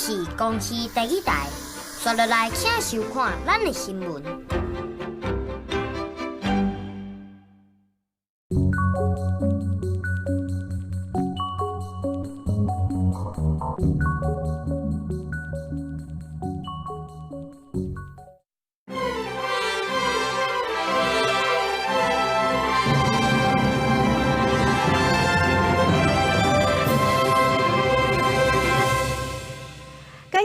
是公視第一台，刷落來請收看咱的新聞。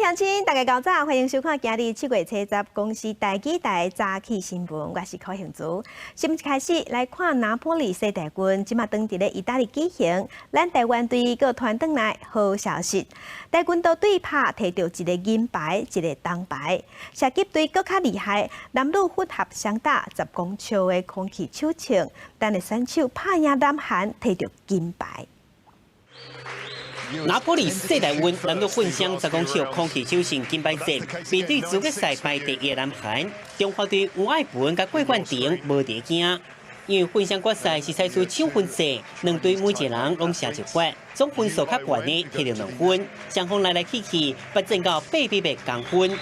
鄉親，大家較早，歡迎收看今日7月70公視台語台早起新聞，我是柯杏珠。新聞開始來看拿坡里世大運，這馬當佇咧意大利舉行，咱台灣隊閣傳轉來好消息，跆拳道隊拍提著一個銀牌，一個銅牌。射擊隊閣較厲害，男女混合雙打10公尺的空氣手槍，咱的選手拍贏南韓，提著金牌。拿坡里世大運男女混雙10公尺空氣手槍金牌戰，面對資格賽排第一的南韓，中華隊吳愛文佮郭冠廷無佇驚，因為混雙決賽是採取搶分制，兩隊每一個人攏射一發，總分數較懸的提著兩分，雙方來來去去，發展到8比8同分。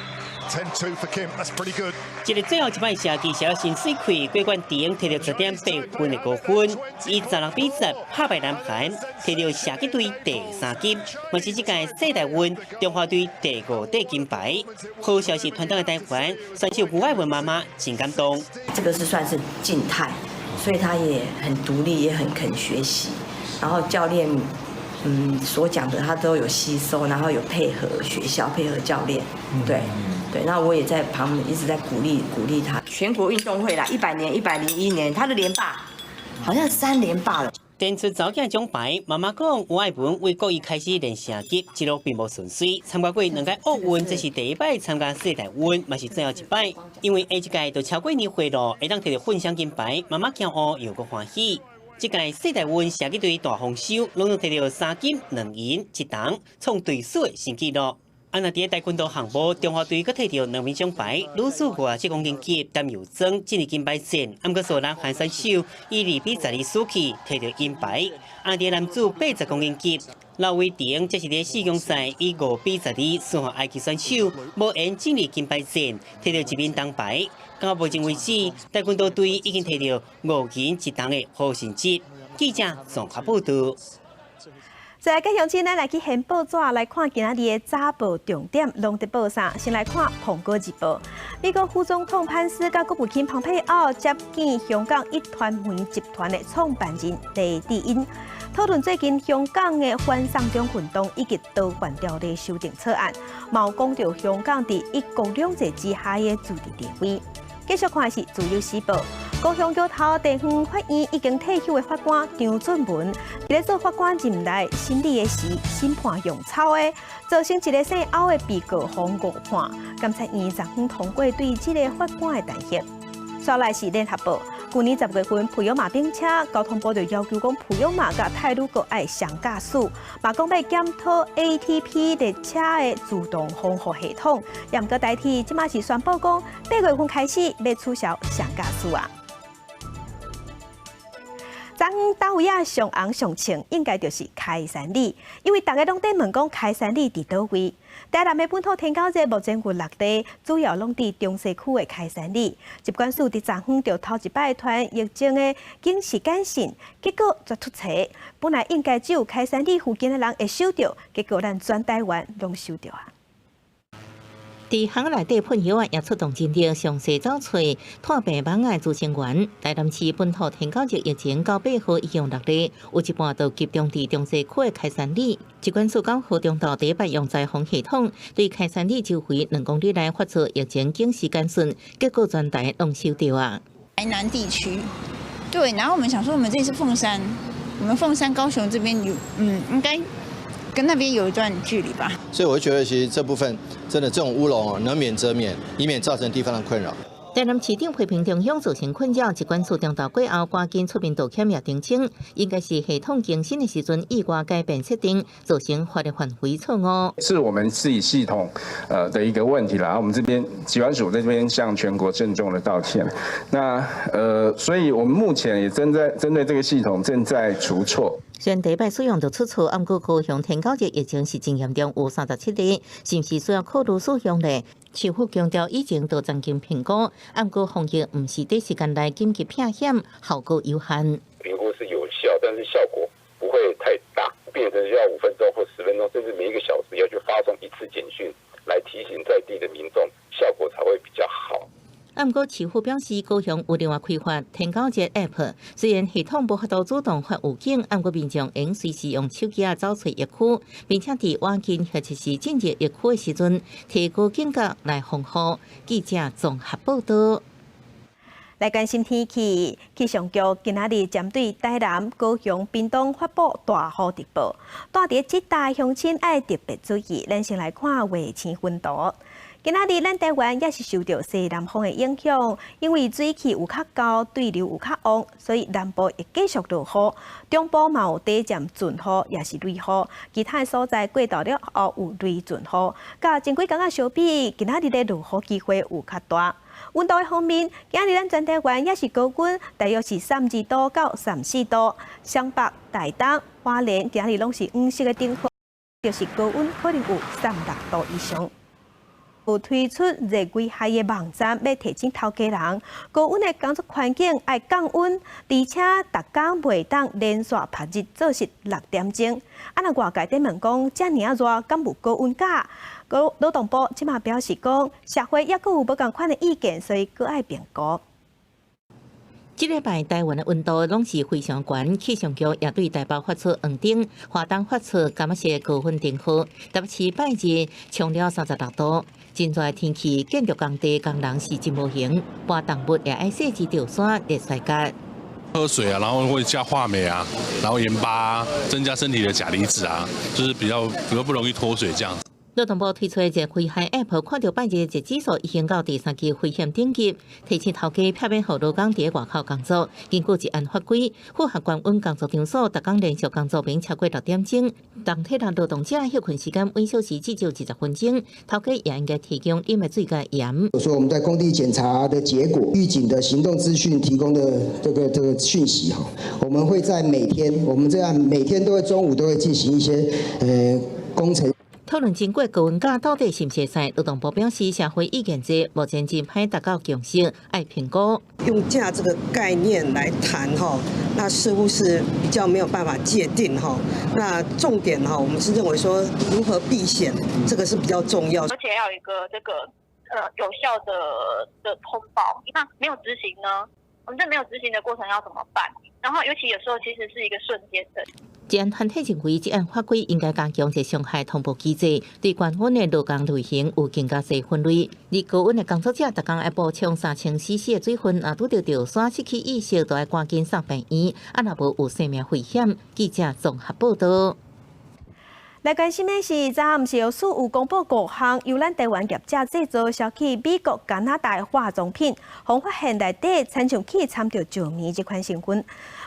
這個最後一擺射擊射了真媠氣，郭冠廷提著10.8分的高分，以16比10拍敗南韓，提著射擊隊第三金，嘛是這屆世大運中華隊第五塊金牌。好消息傳到台灣，選手吳愛文媽媽真感動。這個是算是靜態，所以他也很獨立，也很肯學習。然後教練所講的他都有吸收，然後有配合學校，配合教練，對。對，那我也在旁邊一直在鼓勵鼓勵他。全國運動會啦，100年、101年，他的連霸，好像3連霸了。展出查某囝獎牌，媽媽講吳愛文為國一開始練射擊，一路並無順遂。參加過兩屆奧運，這是第一擺參加世大運，嘛是最後一擺。因為下一屆就超過年歲咯，會當提著混雙金牌，媽媽驕傲又閣歡喜。這屆世大運射擊隊大豐收，攏總提著3金2銀1銅，創隊史的新紀錄。啊，若佇咧跆拳道項目，中華隊閣提著兩枚獎牌，女子57公斤級陳柔莊進入金牌戰，毋過輸南韓選手以2比12輸去，提著銀牌。啊，佇男子80公斤級，劉威霆則是佇四強賽以5比12輸予埃及選手，無緣進入金牌戰，提著一面銅牌。到目前為止，跆拳道隊已經提著5銀1銅的好成績。記者綜合報道。再來，各鄉親，咱來去掀報紙來看今仔日的早報重點，攏佇報啥？先來看《蘋果日報》。美國副總統潘斯佮國務卿蓬佩奧接見香港壹傳媒集團的創辦人黎智英，討論最近香港的反送中運動以及逃犯條例修訂草案，嘛有講著香港佇一國兩制之下的自治地位。繼續看的是《自由時報》，高雄橋頭地方法院已經退休的法官張俊文，佇咧做法官任內審理的時，審判用抄的，造成一個姓歐的被告予誤判。監察院昨昏通過對這個法官的彈劾。煞來是聯合報，舊年10月份，普悠瑪冰車交通部就要求講普悠瑪佮太魯閣愛雙駕駛，嘛講欲檢討 ATP 列車的自動防護系統，也毋過台鐵這馬是宣布講8月份開始欲取消雙駕駛啊。昨昏佗位仔上紅上穿，應該就是開山里，因為逐家攏佇問講開山里佇佗位。台南的本土天狗節目前有6地，主要攏佇中西區的開山里。疾管署佇昨昏就頭一擺傳疫情的警示簡訊，結果煞出錯。本來應該只有開山里附近的人會收著，結果咱全台灣攏收著啊。佇巷內底噴藥仔也出動人力，詳細走揣拖病蠓仔的孳生源。台南市本土天狗日疫情到8號已經6例，有一半都集中佇中西區的開山里。疾管署9號中晝第一擺用災防系統對開山里周圍2公里內發出疫情警示簡訊，結果全台攏收著啊。台南地區，對，然後我們想說，我們這次鳳山，我們鳳山高雄這邊有，應該跟那邊有一段距離吧。所以我覺得其實這部分真的這種烏龍能免則免，以免造成地方的困擾。台南市長批評中央造成困擾，疾管署中晝過後趕緊出面道歉也澄清，應該是系統更新的時陣意外改變設定，造成法律範圍錯誤。是我們自己系統的一個問題啦。我們這邊疾管署在這邊向全國鄭重的道歉。那所以我們目前也正在針對這個系統正在除錯。雖然第一擺使用就出錯，毋過高雄天狗熱疫情是真嚴重，有37例，是毋是需要考慮使用呢？市府強調以前都曾經評估，毋過防疫毋是短時間內緊急避險，效果有限。評估是有效，但是效果不會太大，變成要5分鐘或10分鐘，甚至每一個小時要去發送一次簡訊來提醒在地的民眾，效果才會比較好。毋過市府表示，高雄有另外開發天狗熱 App，雖然系統無法度主動發預警，毋過民眾會隨時用手機仔走揣疫區，並且佇晚間或者是進入疫區的時陣，提高警覺來防護。記者綜合報道。來關心天氣，氣象局今仔日針對台南、高雄、屏東發布大雨特報，住佇這帶鄉親愛特別注意。咱先來看衛星雲圖。今仔日咱台灣也是受著西南風的影響，因為水汽有較高，對流有較旺，所以南部會繼續落雨，中部嘛有短暫陣雨，也是雷雨。其他的所在過晝了後有雷陣雨，佮前幾工仔相比，今仔日的落雨機會有較大。溫度的方面，今仔日咱全台灣也是高溫，大約是32度到34度。雙北、台東、花蓮今仔日攏是黃色的燈號，就是高溫可能有36度以上。有推出熱危害的網站，欲提醒頭家人，高溫的工作環境愛降溫，而且逐工袂當連續曝日做實6點鐘。啊，若外界咧問講，遮爾仔熱，敢無高溫假？勞動部這馬表示講，社會猶閣有無仝款的意見，所以閣愛評估。這禮拜台灣的溫度攏是非常懸，氣象局也對台北發出黃燈，華東發出柑仔色高溫燈號。台北市拜日衝了36度，真熱的天氣，建築工地工人是真無閒，搬重物也愛細緻吊山熱衰竭。喝水啊，然後會加話梅啊，然後鹽巴，增加身體的鉀離子啊，就是比較不容易脫水這樣子。勞動部推出的熱危害 App，看著拜日熱指數已經到第三級危險等級，提醒頭家避免予勞工佇外口工作。根據一案法規，符合高溫工作場所，逐工連續工作免超過6點鐘。當體力勞動者歇睏時間每小時至少20分鐘，頭家也應該提供飲的水佮鹽。說我們在工地檢查的結果、預警的行動資訊提供的這個訊息哈，我們會在每天，我們這樣每天都會中午都會進行一些工程。討論真過高溫假到底是毋是會使？勞動部表示，社會意見濟，目前真歹達到共識，愛評估。用假這個概念來談哈，那似乎是比較沒有辦法界定哈。那重點哈，我們是認為說如何避險，這個是比較重要。而且要有一個這個有效的通報，那沒有執行呢？我們這沒有執行的過程要怎麼辦？然後尤其有時候其實是一個瞬間的。治安團體認為，這項法規應該加強熱傷害通報機制，對高溫的勞工類型有更加細分類。而高溫的工作者，逐工愛補充3000 cc 的水分，若拄著著山失去意識，就愛趕緊送病院，啊，若無有生命危險。記者綜合報道。來關心的是，昨昏食藥署有公布五項由咱台灣業者製造、銷去美國、加拿大的化妝品，予發現內底親像去摻著石棉這款成分。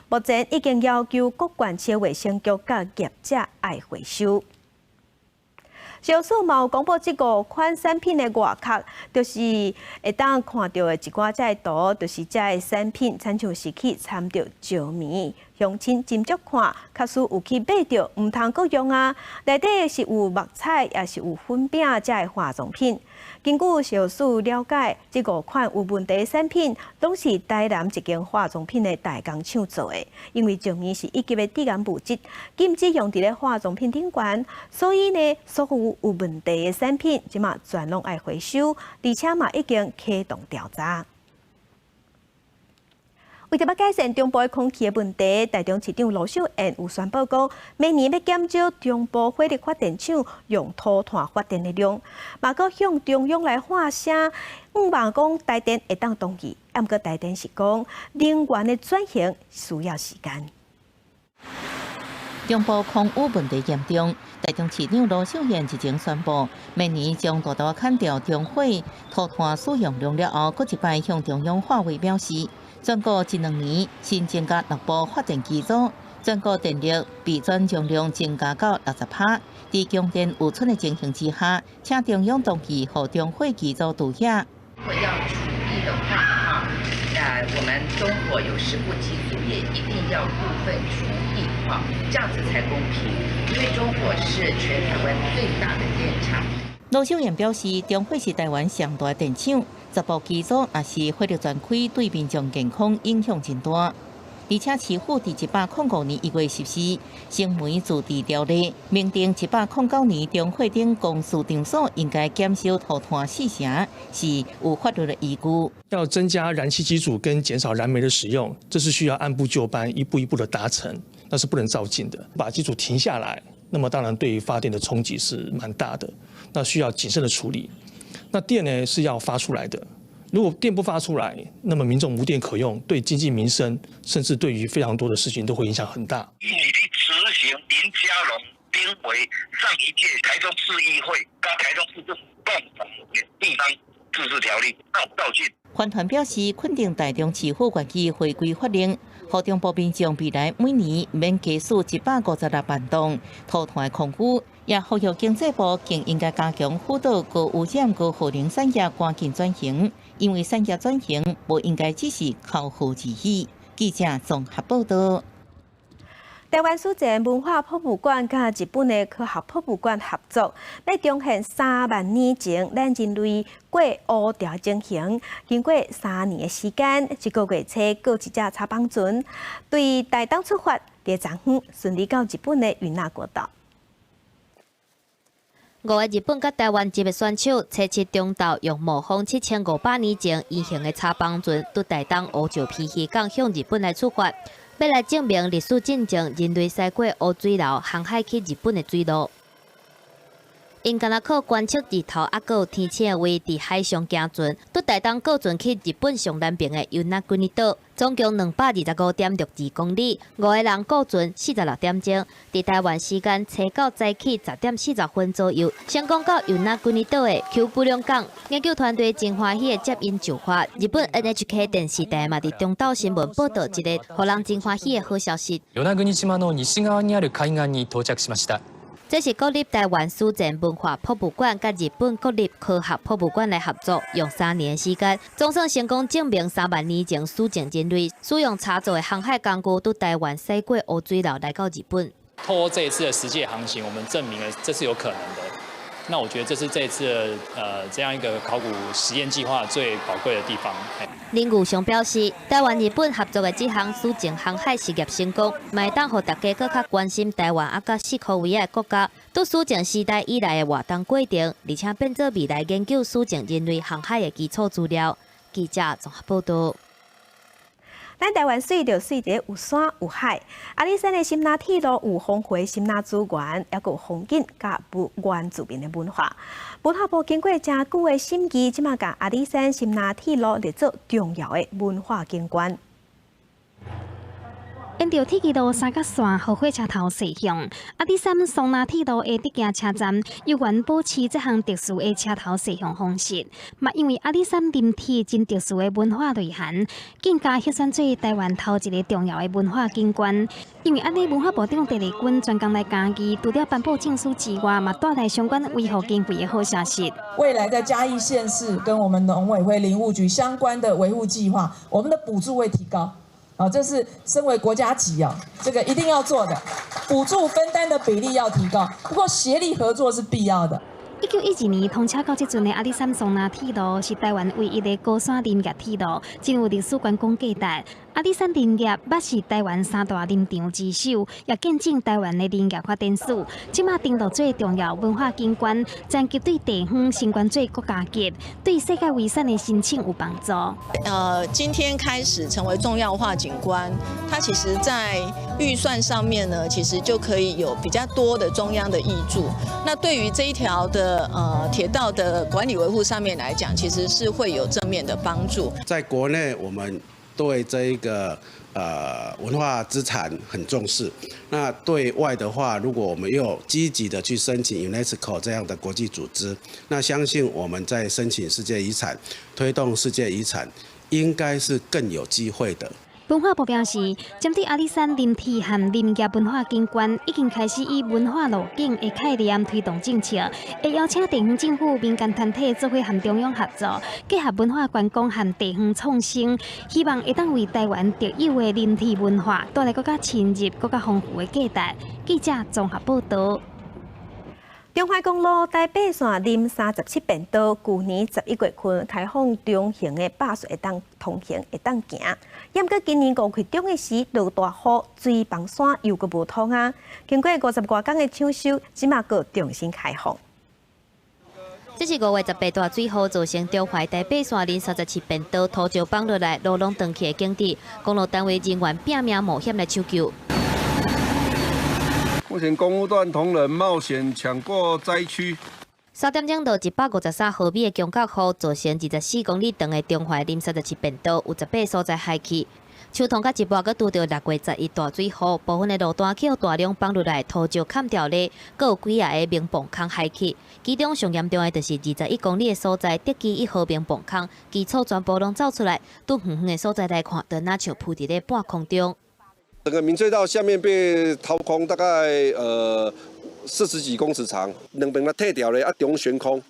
目前已經要求各縣市衛生局佮業者愛回收。食藥署嘛有公布這五款產品的外殼，就是會當看著的一寡這个圖，就是這个產品親像是去摻著石棉。鄉親斟酌看，假使有去買著，毋通閣用啊！內底是有墨彩，也是有粉餅這个化妝品。根據食藥署了解，這五款有問題的產品，攏是台南一間化妝品的代工廠做的。因為石棉是一級的致癌物質，禁止用佇咧化妝品頂懸，所以呢，所有有問題的產品，這馬全攏愛回收，而且嘛已經啟動調查。為著欲改善中部的空氣的問題，台中市長盧秀燕有宣布講，明年欲減少中部火力發電廠用塗炭發電的量，嘛閣向中央來喊聲，向望講台電會當同意。毋過台電是講，能源的轉型需要時間。中部空污問題嚴重，台中市長盧秀燕日前宣布，明年將大大砍掉中火塗炭使用量了後，閣一擺向中央喊話表示，全國這兩年新增加六部發電機組，全國電力備轉容量增加到60%。佇供電有存的情形之下，請中央同意予中火機組拄遐。如果要除役的話，哈，我們中火有10部機組。也一定要部分除役哈，這樣子才公平。因為中火是全台灣最大的電廠。盧秀燕表示，中火是台灣上大電廠，10部機組若是火力全開，對民眾健康影響真大。而且市府佇105年1月14，省煤自治條例明定，109年中火頂公司場所應該減少塗炭4成，是有法律的依據。要增加燃氣機組跟減少燃煤的使用，這是需要按部就班、一步一步的達成，那是不能躁進的。把機組停下來，那麼當然對於發電的衝擊是蠻大的，那需要謹慎的處理。那電呢是要發出來的。如果電不發出來，那麼民眾無電可用，對經濟民生，甚至對於非常多的事情都會影響很大。以及執行林佳龍編為上一屆台中市議會佮台中市政府共同地方自治條例道歉。環團表示，肯定台中市府願意回歸法令，予中部民眾未來每年免加輸156萬噸塗炭的空污，也呼籲經濟部更應該加強輔導高污染、高耗能產業趕緊轉型，因為產業轉型無應該只是口號而已。記者綜合報道。台灣史前文化博物館佮日本的科學博物館合作，欲重現3萬年前咱人類過烏潮情形。經過3年的時間，這個月初閣一隻插枋船對台東出發，佇昨昏順利到日本的與那國島。五个日本佮台灣籍的選手，初七中晝用模仿7500年前異形的插枋船，對台東烏石埤漁港向日本來出發，欲來證明歷史進前人類駛過烏水流航海去日本的水路。𪜶敢若靠觀測日頭，猶閣有天星的位佇海上行船，對台東過船去日本上南邊的與那國島，總共225.62公里，五個人過船46點鐘，佇台灣時間初九早起10點40分左右，成功到與那國島的丘布隆港。研究團隊真歡喜的接𪜶就發，日本 NHK 電視台嘛佇中晝新聞報導一个予人真歡喜的好消息。与那国島の西側にある海岸に到着しました。這是國立臺灣史前文化博物館佮日本國立科學博物館來合作，用3年時間，總算成功證明3萬年前史前人類使用柴做的航海工具，對臺灣駛過烏水流來到日本。透過這一次的實際航行，我們證明了這是有可能的。那我覺得這是這一次的這樣一個考古實驗計劃最寶貴的地方。林義雄表示，臺灣日本合作的這項史前航海實驗成功，嘛會當予大家閣較關心臺灣啊佮四箍圍仔的國家，對史前時代以來的活動過程，而且變做未來研究史前人類航海的基礎資料。記者綜合報道。咱臺灣媠就媠佇有山有海，阿里山的深林鐵路有豐富的森林資源，猶閣有風景佮原住民的文化。文化部經過誠久的審議，這馬共阿里山深林鐵路列做重要的文化景觀。沿著鐵枝路三角線，予火車頭駛向阿里山松林鐵路的德行車站，猶原保持這項特殊的車頭駛向方式。嘛，因為阿里山林鐵真特殊的文化內涵，更加彼選做臺灣頭一个重要的文化景觀。因為按呢，文化部長鄧麗君專工來嘉義，除了頒布證書之外，嘛帶來相關維護經費的好消息。未來在嘉義縣市跟我們農委會林務局相關的維護計劃，我們的補助會提高。啊，這是身為國家級啊，這個一定要做的，補助分擔的比例要提高。不過協力合作是必要的。1912年通車到這陣的阿里山松林鐵路是臺灣唯一的高山林業鐵路，真有歷史觀光價值。阿里山林業捌是臺灣三大林場之首，也見證臺灣的林業發展史。這馬登錄做重要文化景觀，前期對地方申懸做國家級，對世界遺產的申請有幫助。今天開始成為重要文化景觀，它其實在預算上面呢，其實就可以有比較多的中央的挹注。那對於這一條的鐵道的管理維護上面來講，其實是會有正面的幫助。在國內，我們對這一個文化資產很重視。那對外的話，如果我們又積極的去申請 UNESCO 這樣的國際組織，那相信我們在申請世界遺產、推動世界遺產，應該是更有機會的。文化部表示，針對阿里山林鐵和林業文化景觀，已經開始以文化路徑的概念推動政策，會邀請地方政府、民間團體做伙和中央合作，結合文化觀光和地方創生，希望會當為台灣特有的林鐵文化帶來閣較深入、閣較豐富的價值。記者綜合報導。中華公路台八線林37便道，舊年11月份開放中型的巴士會當通行，會當行。毋過今年5月中的時落大雨，水崩山又閣無通啊！經過50外工的搶修，這馬閣重新開放。這是5月18大水雨造成中華台八線林37便道土石崩落來，路攏斷去的景致，公路單位人員拼命冒險來搶救。目前工務段同仁冒險搶過災區。3點鐘到153毫米的強降雨，造成24公里長的中華林37便道有18所在海去。秋桐甲一半閣拄著6月11大水雨，部分的路段去予大量崩落來土石砍掉咧，閣有幾仔個明泵空海去。其中上嚴重的就是21公里的所在，德基1號明泵空，基礎全部攏走出來，對遠遠的所在來看，就若像浮佇咧半空中。整個明隧道下面被掏空，大概40幾公尺長，兩邊它退掉了，啊中懸空，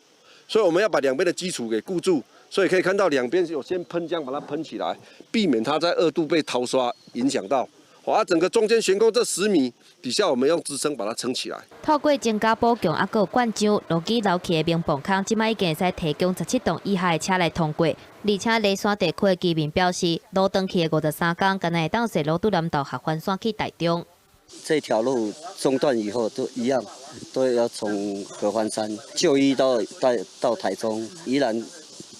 所以我們要把兩邊的基礎給固住，所以可以看到兩邊有先噴漿把它噴起來，避免它在2度被淘刷影響到。啊，整個中間懸空這10米底下，我們用支撐把它撐起來。透過增加補強，啊，閣有灌漿，路基流去的明泵空，這擺已經會使提供17棟以下的車來通過。而且梨山地區的居民表示，路斷去的53工，敢若會當踅路拄南投合歡山去台中。這條路中斷以後都一樣，都要從合歡山就醫到台中，依然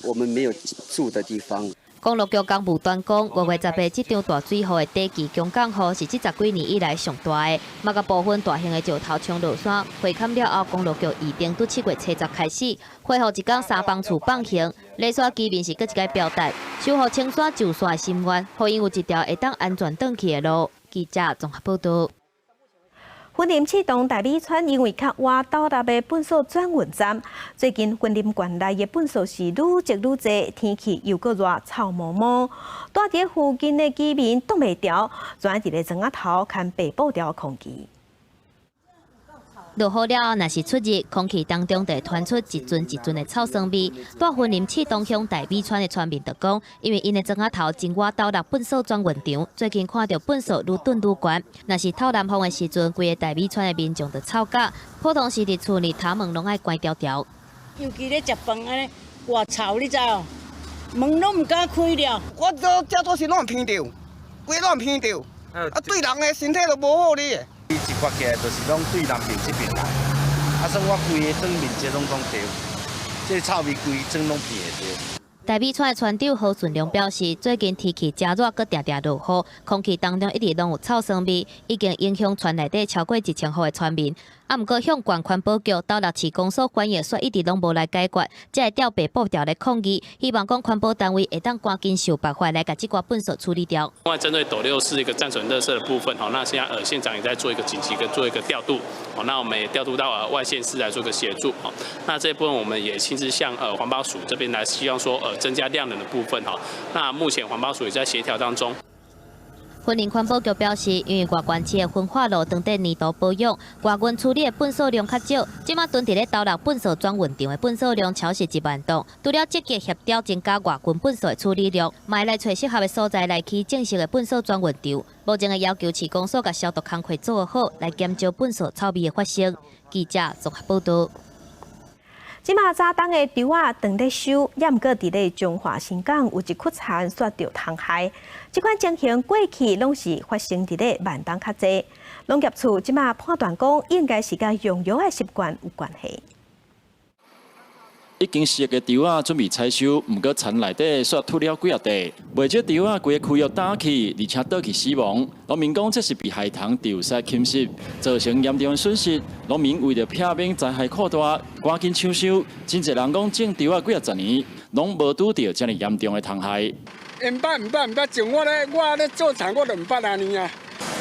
我們沒有住的地方。公路局工務端講，5月18這場大水雨的短期強降雨是這10幾年以來上大的，嘛共部分大型的石頭沖落山，回坎了後，公路局預定對7月70開始恢復一工3班次放行。梨山居民是閣一擺表達，守護青山舊山的心願，予𪜶有一條會當安全轉去的路。記者綜合報導。雲林市東大米村因為較倚斗六的糞埽轉運站，最近雲林縣內的糞埽是愈積愈濟，天氣又閣熱，臭毛毛。住佇附近的居民擋袂牢，全佇咧庄仔頭牽白布條抗議。落雨了後，若是出日，空氣當中就會傳出一陣一陣的臭酸味。住雲林市東鄉大米村的村民就講，因為𪜶的庄仔頭真倚斗六糞埽轉運場，最近看著糞埽愈囤愈懸。若是透南風的時陣，規个大米村的民眾就臭甲，普通時佇厝內頭門攏愛關牢牢。尤其咧食飯按呢，偌臭你知無？門攏毋敢開了。我這這都是攏聞著，規攏聞著，啊對人的身體都無好咧。伊一發起來就是攏對南邊這邊來，啊，算我規个莊面積攏總著，這臭味規莊攏聞會著。大米村的村長何順良表示，最近天氣誠熱，閣定定落雨，空氣當中一直攏有臭酸味，已經影響村內底超過1000戶的村民。啊，毋過向縣環保局、斗六市公所反映，煞一直攏無來解決，才會吊白布條來抗議，希望講環保單位會當趕緊想辦法來共這寡糞埽處理掉。另外，針對斗六市一個暫存垃圾的部分，那現在縣長也在做一個緊急的做一個調度，那我們也調度到外縣市來做個協助，那這部分我們也親自向環保署這邊來，希望說增加量能的部分，那目前環保署也在協調當中。雲林環保局表示，因為外縣市的焚化爐當地年度保養，外縣處理的糞埽量較少，這馬囤佇咧斗六糞埽轉運場的糞埽量超過1萬噸。除了積極協調增加外縣糞埽的處理量，嘛會來揣適合的所在來起正式的糞埽轉運場。目前會要求市公所共消毒工課做好，來減少糞埽臭味的發生。記者綜合報導。這馬早冬的稻仔當咧收，也毋過佇咧彰化新港有一窟田煞著蟲害。這款情形過去攏是發生佇咧慢冬較濟。農業處這馬判斷講，應該是佮用藥的習慣有關係。已經熟的稻仔準備採收，毋過田內底煞吐了幾仔塊，袂少稻仔規个區域打去，而且倒去死亡。農民講這是被害蟲稻虱侵襲，造成嚴重的損失。農民為著避免災害擴大，趕緊搶收。真濟人講種稻仔幾仔十年，攏無拄著遮爾嚴重的蟲害。毋捌毋捌毋捌，像我咧，我咧做田，我就毋捌按呢啊。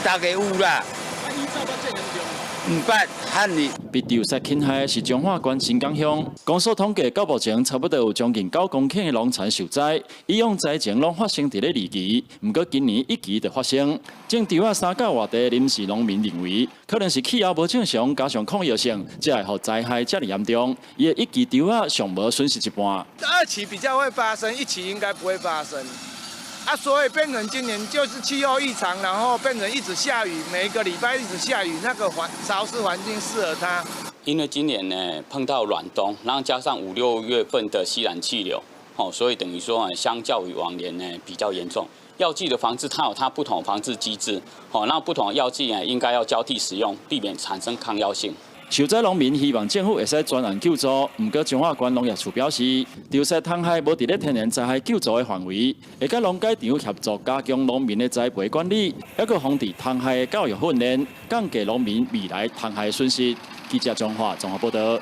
逐家有啦。啊，伊走到這嚴重。毋捌旱日。被潮濕侵害的是彰化縣新港鄉，公所統計到目前差不多有將近9公頃的農田受災，以往災情攏發生佇咧二期，毋過今年一期就發生。種稻仔三甲外地臨時農民認為，可能是氣候無正常，加上抗藥性，才會予災害遮爾嚴重。伊的一期稻仔上無損失一半。二期比較會發生，一期應該不會發生。啊，所以變成今年就是氣候異常，然後變成一直下雨，每個禮拜一直下雨，那個環潮濕環境適合它。因為今年呢碰到暖冬，然後加上五六月份的西南氣流，哦，所以等於說相較於往年呢比較嚴重。藥劑的防治它有它不同防治機制，哦，那不同藥劑呢應該要交替使用，避免產生抗藥性。受災農民希望政府會使專案救助，毋過彰化縣農業處表示，潮濕蟲害無佇咧天然災害救助的範圍，會佮農改場協助加強農民的栽培管理，抑閣防治蟲害的教育訓練，降低農民未來蟲害損失。記者彰化綜合報道。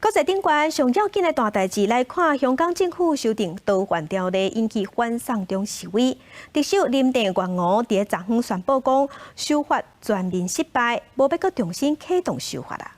國際頂懸上要緊的大代誌來看，香港政府修訂逃犯條例，引起反送中示威。特首林鄭月娥佇咧昨昏宣布講，修法全面失敗，無欲閣重新啟動修法啦。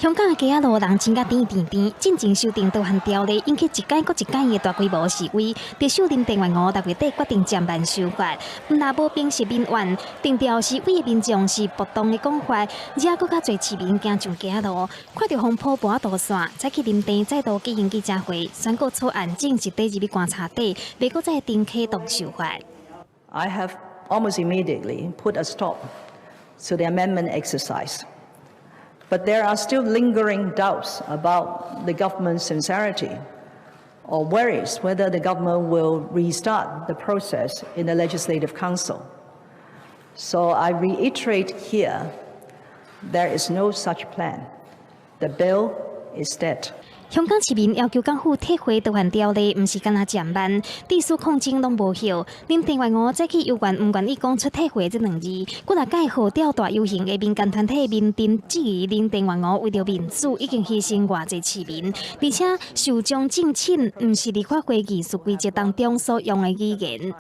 香港的街仔路人穿甲甜甜甜，進前修訂逃犯條例，引起一屆閣一屆的大規模示威。特首林鄭月娥六月底決定暫緩修法，毋但無平息民怨，定調示威的民眾是暴動的講法，惹閣較濟市民行上街仔路，看著風波無法度散，早起林鄭再度舉行記者會，宣告草案正式底入去觀察底，袂閣再重啟動修法。 I have almost immediately put a stop to the amendment exercise. But there are still lingering doubts about the government's sincerity or worries whether the government will restart the process in the Legislative Council. So I reiterate here, there is no such plan. The bill is dead. 香港市民要求港府撤回逃犯條例，毋是干焦暫慢，致使抗爭攏無效。林鄭月娥早起猶原毋願意講出撤回這兩字，幾若屆號召大遊行的民間團體面臨質疑，林鄭月娥為著民主已經犧牲偌濟市民，而且壽終正寢毋是立法會議事規則當中所用的語言。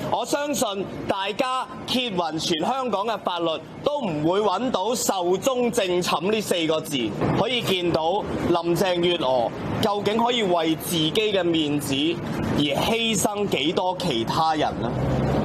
我相信大家揭勻全香港嘅法律，都唔會揾到壽終正寢呢四個字。可以見到林鄭月娥究竟可以為自己嘅面子而犧牲幾多其他人呢？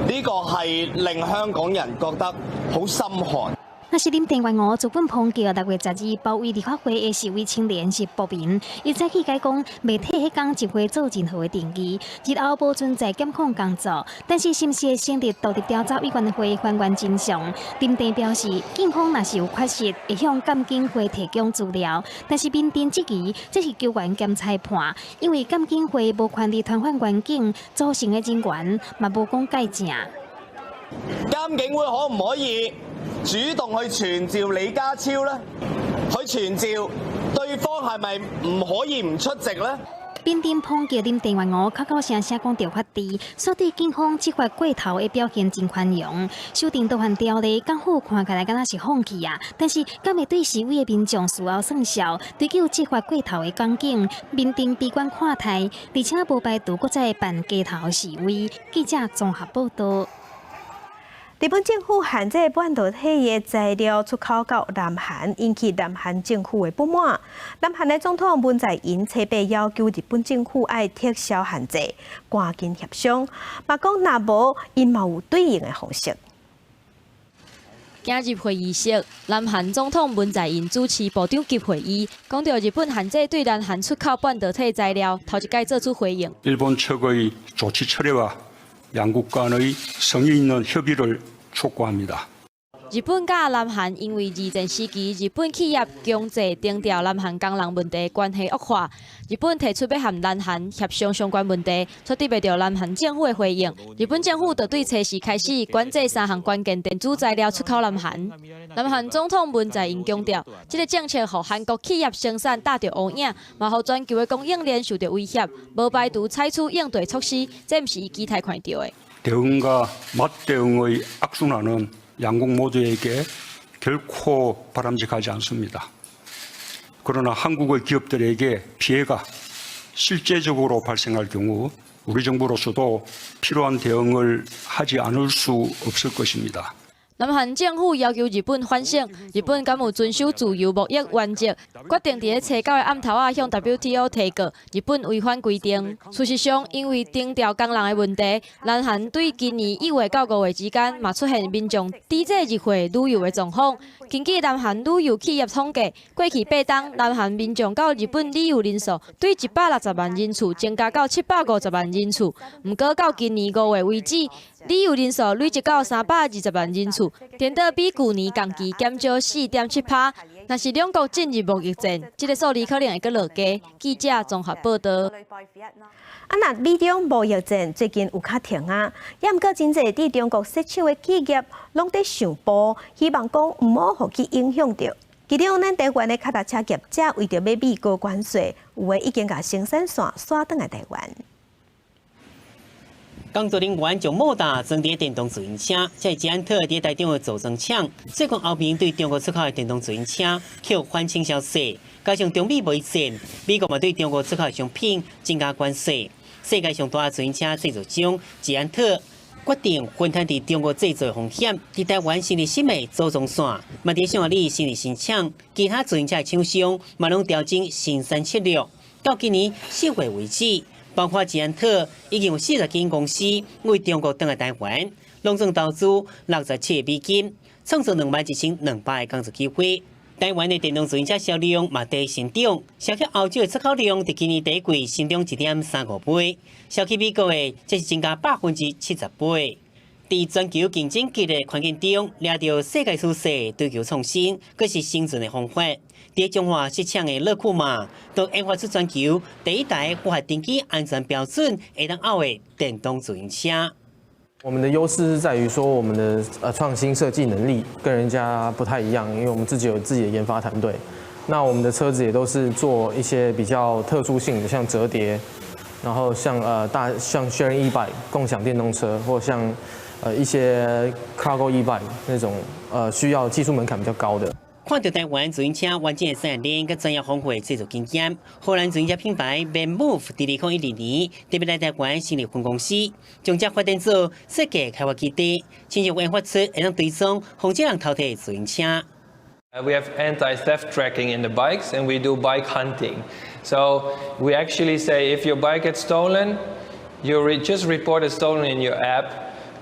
呢個係令香港人覺得好心寒。若是林鄭月娥自本抨擊6月12包圍立法會的示威青年是暴民，伊早起解講袂替彼工集會做任何的定義，日後無存在檢控工作，但是是毋是會成立獨立調查委員會還原真相？林鄭表示，警方若是有缺失，會向監警會提供資料，但是民陣質疑這是球員兼裁判，因為監警會無權力傳喚員警組成的人員，嘛無講蓋正。監警會可唔可以主動去傳召李家超呢？去傳召對方係咪唔可以唔出席呢？民陣抨擊林鄭月娥口口聲聲講著法治，煞對警方執法過頭的表現真寬容。修訂逃犯條例，港府看起來敢若是放棄啊，但是敢會對示威的民眾事後算數，追究執法過頭的港警，民陣悲觀看待，而且無排除閣再辦街頭示威。記者綜合報道。日本政府限制半導體的材料出口到南韓，引起南韓政府的不滿。南韓的總統文在寅初八要求日本政府愛撤銷限制，趕緊協商。嘛講若無，𪜶嘛有對應的方式。今日會議室，南韓總統文在寅主持部長級會議，講到日本限制對南韓出口半導體材料，頭一擺做出回應。 일본 측의 조치 철회와 양국 간의 성의 있는 협의를 촉구합니다. 日本佮南韓因為二戰時期日本企業強制徵調南韓工人問題關係惡化，日本提出欲和南韓協商相關問題，卻得袂著南韓政府的回應。日本政府就對初四開始管制三項關鍵電子材料出口南韓。南韓總統文在寅強調，這个政策予韓國企業生產打著烏影，嘛予全球的供應鏈受著威脅，無排除採取應對措施，這毋是伊期待看著的。 대응과 맞대응의 악순환은 양국 모두에게 결코 바람직하지 않습니다. 그러나 한국의 기업들에게 피해가 실제적으로 발생할 경우 우리 정부로서도 필요한 대응을 하지 않을 수 없을 것입니다. 南韓政府要求日本反省，日本敢有遵守自由貿易原則，決定佇咧初九的暗頭仔向 WTO 提告日本違反規定。事實上，因為徵調工人的問題，南韓對今年1月到5月之間嘛出現民眾抵制日貨旅遊的狀況。根據南韓旅遊企業統計，過去8冬南韓民眾到日本旅遊人數對160萬人次增加到750萬人次，毋過到今年5月為止，旅遊人數累積到320萬人次，顛倒比舊年同期減少4.7%。若是兩國進入貿易戰，這个數字可能會閣落低。記者綜合報導。啊，若美中貿易戰最近有較停啊，也毋過真濟佇中國設廠的企業攏佇想步，希望講毋好予去影響著。其中，咱台灣的跤踏車業者為著欲避高關稅，有的已經共生產線徙轉來台灣。工作人員將莫達裝佇電動自行車，這是捷安特佇台中的組裝廠。最近歐盟對中國出口的電動自行車扣反傾銷稅，加上中美貿易戰，美國嘛對中國出口的商品增加關稅。世界上大自行車製造商捷安特決定分擔佇中國製造的風險，佇台灣成立新的組裝線，嘛佇匈牙利成立新廠，其他自行車廠商嘛攏調整生產策略。到今年4月為止，包括捷安特已經有40間公司為中國轉來台灣，攏總投資67億美金，創造21,200個工作機會。台灣的電動自行車銷量嘛佇成長，銷去歐洲的出口量佇今年第一季成長1.35倍，銷去美國的則是增加78%。佇全球競爭激烈環境中，抓著世界趨勢，追求創新，閣是生存的方法。佇彰化設廠的樂庫馬，都研發出全球第一台符合電機安全標準、會當拗的電動自行車。我們的優勢是在於說，我們的創新設計能力跟人家不太一樣，因為我們自己有自己的研發團隊。那我們的車子也都是做一些比較特殊性的，像折疊，然後像大像 Sharing E-bike 共享電動車，或像一些 Cargo E-bike 那種需要技術門檻比較高的。看著台灣自行車完整的產業鏈佮專業豐富的製造經驗，荷蘭自行車品牌 VanMoof 佇2012年特別來台灣成立分公司，將這發展做設計開發基地，親手研發出會當追蹤防止人偷提自行車。 We have anti-theft tracking in the bikes and we do bike hunting. So we actually say if your bike gets stolen, you just report it stolen in your app.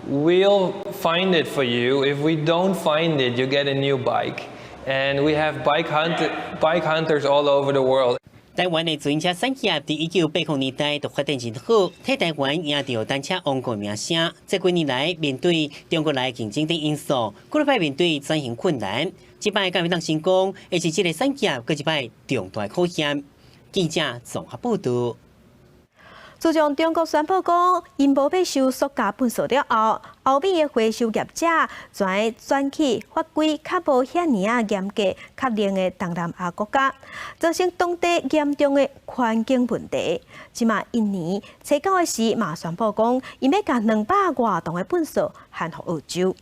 We'll find it for you. If we don't find it, you get a new bike. And we have bike hunters all over the world. 台灣的自行車產業佇1980年代就發展真好，替台灣贏著單車王國名聲。這幾年來，面對中國來競爭等因素，幾擺面對轉型困難。這擺敢會當成功，會是這个產業閣一擺重大考驗。記者綜合報導。自從中國宣布講，𪜶無欲收塑膠垃圾了後，歐美的回收業者轉轉去法規較無遐爾仔嚴格、較冷的東南亞國家，造成當地嚴重的環境問題。這馬印尼初九的時嘛宣布講，𪜶欲共200外噸的垃圾還予澳洲。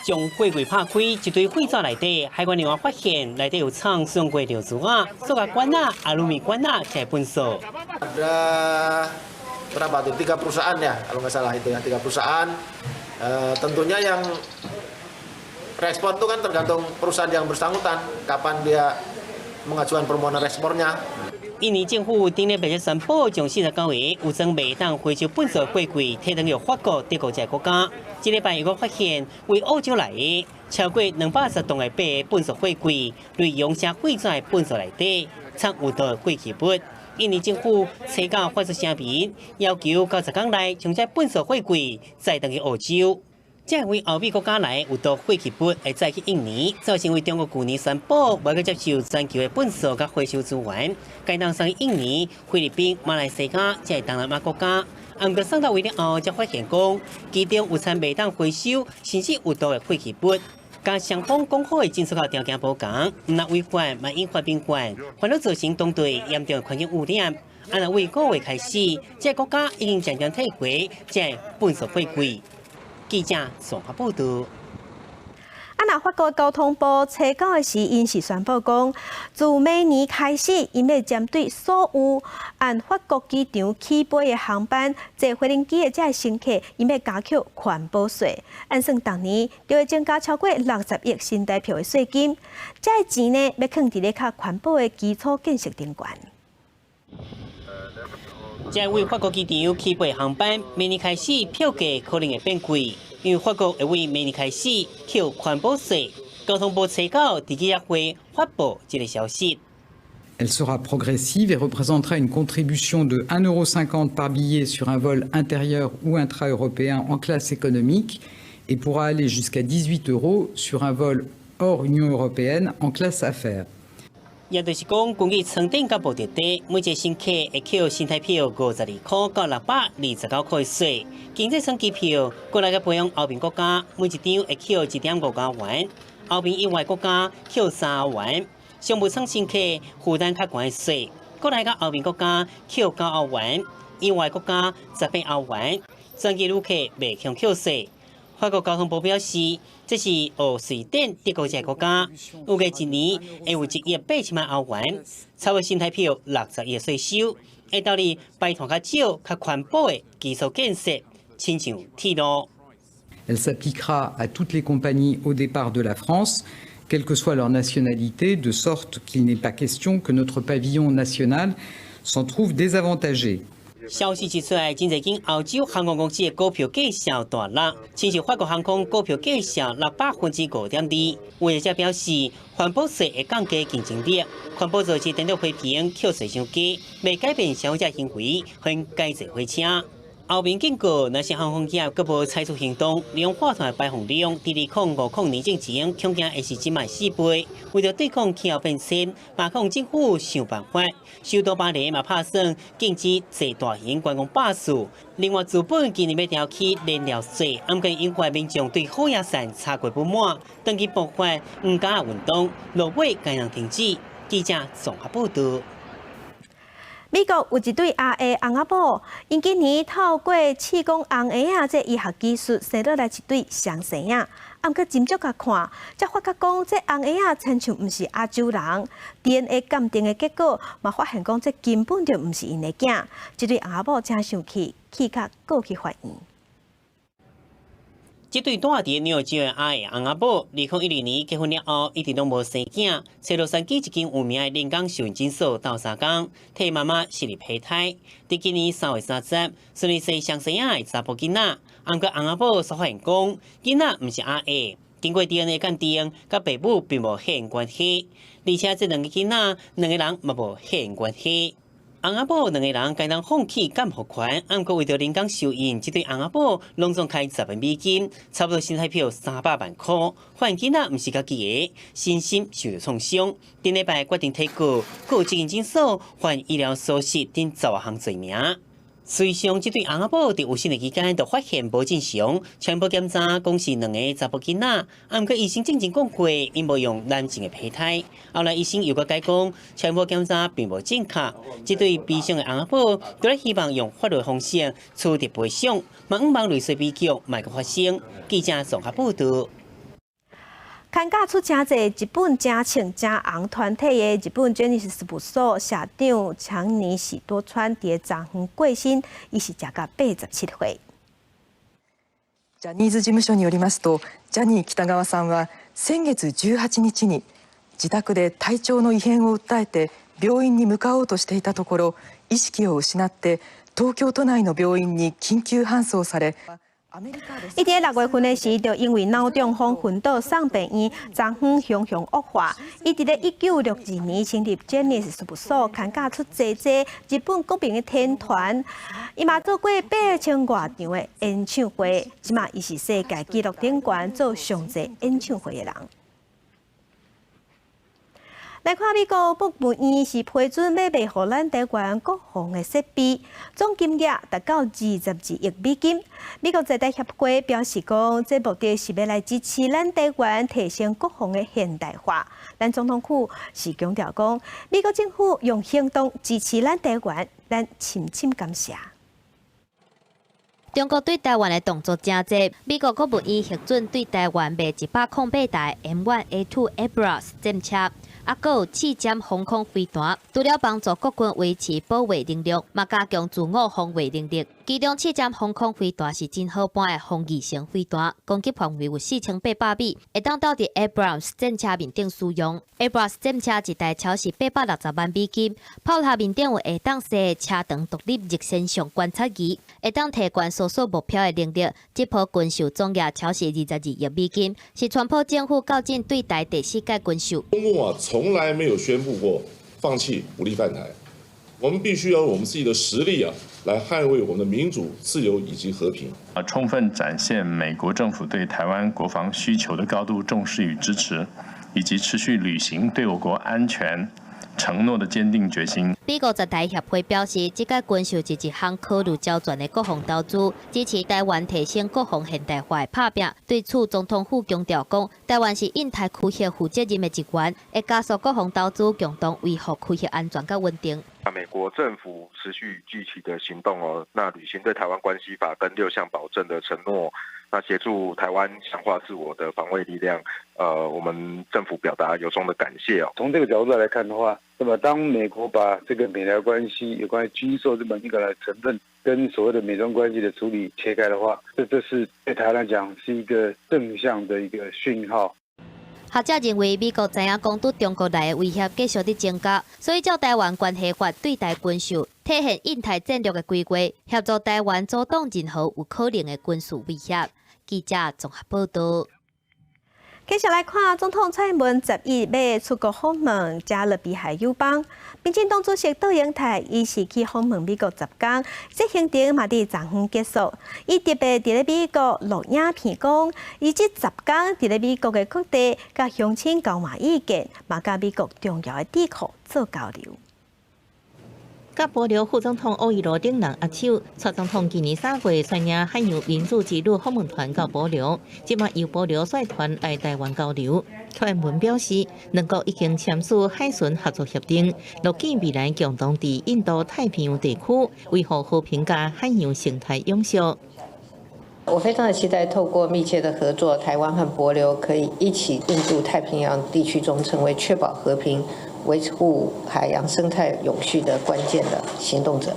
將貨櫃拍開，一堆廢紙內底，海關人員發現內底有藏使用過尿珠仔、塑膠管仔、阿魯米管仔，這垃圾。 Ada berapa tuh? Tiga perusahaan ya, kalau nggak salah itu ya, tiga perusahaan. Tentunya yang respon itu kan tergantung perusahaan yang bersangkutan, kapan dia mengajukan permohonan respornya. 印尼政府頂禮拜宣布，將49個有裝袂當回收垃圾貨櫃提轉予法國、德國這個國家。這禮拜又閣發現，為澳洲來的超過210噸的白垃圾貨櫃，內容寫廢紙垃圾內底，藏有毒廢棄物。印尼政府初九發出聲明，要求90天內將這垃圾貨櫃載轉去澳洲。這位歐美國家來有毒廢棄物會載去印尼，造成為中國舊年宣布無閣接受全球的垃圾佮回收資源，改當送去印尼、菲律賓、馬來西亞這東南亞國家。毋過送到位了後，才發現講其中有摻袂當回收，甚至有毒的廢棄物，佮雙方講好的進出口條件無仝，毋但違反，嘛引發民怨，反而造成當地嚴重的環境污染。啊，若為5月開始，這個國家已經漸漸退回這垃圾貨櫃。記者綜合報導。啊，若法國交通部初九的時，𪜶是宣布講，自明年開始，𪜶欲針對所有按法國機場起飛的航班坐飛行機的這个乘客，𪜶欲加扣環保稅。按算逐年就會增加超過60億新台票的稅金。這个錢呢，欲囥佇咧較環保的基礎建設頂懸。這為法國機場起飛航班，明年開始票價可能會變貴。因為法國會為明年開始扣環保稅，交通部初九佇記者會發布這个消息。 Elle sera progressive et représentera une contribution de 1,50 € par billet sur un vol intérieur ou intra-européen en classe économique et pourra aller jusqu'à 18 euros sur un vol hors Union européenne en classe affaires. 也就是講，根據艙頂佮目的地，每一个乘客會扣新台票52塊到629塊稅。經濟艙機票國內佮飛往歐盟國家，每一張會扣1.5歐元；歐盟以外國家扣3歐元。商務艙乘客負擔較懸的稅，國內佮歐盟國家扣9歐元，以外國家18歐元。專機旅客袂共扣稅。法國交通部表示，這是學瑞典、德國這个國家，預計一年會有1億8000萬歐元，差不多新台票60億稅收，會投入排碳較少、較環保的基礎建設，親像鐵路。 Elle s'appliquera à toutes les compagnies au départ de la France, quelle que soit leur nationalité, de sorte qu'il n'est pas question que notre pavillon national s'en trouve désavantagé. 消息一出來，真濟間歐洲航空公司的股票價數大落，親像法國航空股票價數落5.2%。有業者表示，環保稅會降低競爭力，環保組織等著批評扣稅傷低，欲改變消費者行為，予𪜶改坐火車。歐盟警告，若是航空業閣無採取行動，二氧化碳的排放量，佇2050年之前，恐驚會是這擺四倍。為著對抗氣候變遷，馬克龍政府想辦法，首都巴黎嘛拍算禁止坐大型觀光巴士。另外，日本今年欲調起燃料稅，毋過引發民眾對虎牙山差過不滿，長期爆發黃膠仔運動，落尾共人停止。記者綜合報導。美國有一對阿的翁仔某，𪜶今年透過試講紅鞋仔這醫學技術，生落來一對雙生仔。啊，毋過斟酌共看，才發覺講這紅鞋仔親像毋是亞洲人。DNA 鑑定的結果嘛，發現講這根本就毋是𪜶的囝。這對翁仔某誠生氣，氣甲告去法院。這對住佇紐約州的阿的翁仔某，2012年結婚了後，一直攏無生囝。揣洛杉磯一間有名的人工受孕診所鬥相共，替媽媽植入胚胎。佇今年3月30，順利生雙生仔的查埔囡仔。毋過翁仔某煞發現講，囡仔毋是阿的，經過 DNA 鑑定，佮爸母並無血緣關係，而且這兩个囡仔兩个人嘛無血緣關係。翁仔某兩个人該當放棄監護權，毋過為著人工受孕，這對翁仔某攏總開10萬美金，差不多新台票300萬塊。發現囡仔毋是家己的，身心受著創傷。頂禮拜決定提告，告這間診所犯醫療疏失等10外項罪名。事實上，這對翁仔某佇有生的期間就發現無正常，全部檢查講是兩个查埔囡仔，毋過醫生進前講過，𪜶無用男性的胚胎。後來醫生又閣改講，全部檢查並無正確。這對悲傷的翁仔某，除了希望用法律方式取得賠償，嘛向望類似悲劇莫閣發生。記者綜合報導。牽甲出誠濟日本誠穿誠紅團體的日本傑尼斯事務所社長強尼喜多川佇昨昏過身，伊是食甲87歲。ジャニーズ事務所によりますと、ジャニー喜多川さんは先月18日に自宅で体調の異変を訴えて病院に向かおうとしていたところ、意識を失って東京都内の病院に緊急搬送され。伊佇6月份的時，就因為腦中風昏倒送病院，昨昏雄雄惡化。伊佇咧1962年成立傑尼斯事務所，牽甲出濟濟日本國民的天團。伊嘛做過8000外場的演唱會，這馬伊是世界紀錄頂懸做上濟演唱會的人。來看美國國務院是批准欲賣予咱台灣國防的設備，總金額達到22億美金。美國在台協會表示講，這目的是欲來支持咱台灣提升國防的現代化。咱總統府是強調講，美國政府用行動支持咱台灣，咱深深感謝。中國對台灣的動作誠濟，美國國務院核准對台灣賣108台 M1A2 Abrams 戰車，猶閣有刺針防空飛彈，除了幫助國軍維持保衛能力，嘛加強自我防衛能力。其中刺針防空飛彈是真好般的防禦型飛彈，攻擊範圍有4800米，會當鬥佇 Abrams 戰車面頂使用。Abrams 戰車一台超是860萬美金，炮塔面頂有會當設的車長獨立熱成像觀察儀，會當提懸搜索目標的能力。這波軍售總額超是22億美金，是川普政府較近對台第四屆軍售。中共啊，從來沒有宣布過放棄武力犯台，我們必須要用我們自己的實力啊，來捍衛我們的民主、自由以及和平。啊，充分展現美國政府對台灣國防需求的高度重視與支持，以及持續履行對我國安全承諾的堅定決心。美國在台協會表示，這屆軍售是一項考慮周全的國防投資，支持台灣提升國防現代化的拍拚。對此，總統府強調講，台灣是印太區域負責任的一員，會加速國防投資，共同維護區域安全佮穩定。美國政府持續具體的行動哦，那履行對台灣關係法跟六項保證的承諾，那協助台灣強化自我的防衛力量。我們政府表達由衷的感謝哦。從這個角度來看的話，那麼當美國把這個美台關係有關於軍售這麼一個成分，跟所謂的美中關係的處理切開的話，這是對台灣來講是一個正向的一個訊號。學者認為，美國知影講對中國來的威脅繼續佇增加，所以照台灣關係法對台軍售，體現印太戰略的規劃，協助台灣阻擋任何有可能的軍事威脅。記者綜合報道。繼續來看，總統蔡英文11欲出國訪問加勒比海友邦，民進黨主席卓榮泰伊是去訪問美國10工，這行程嘛佇昨昏結束。伊特別佇咧美國錄影片講，伊這10工佇咧美國的各地，佮鄉親交換意見，嘛佮美國重要的智庫做交流。佮帛琉副總統歐伊羅等人握手，蔡總統今年3月率領海洋民主之旅訪問團到帛琉，這擺由帛琉率團來台灣交流。蔡英文表示，兩國已經簽署海巡合作協定，樂見未來共同佇印度太平洋地區維護和平佮海洋生態永續。我非常的期待透過密切的合作，台灣和帛琉可以一起印度太平洋地區中成為確保和平、維護海洋生態永續的關鍵的行動者。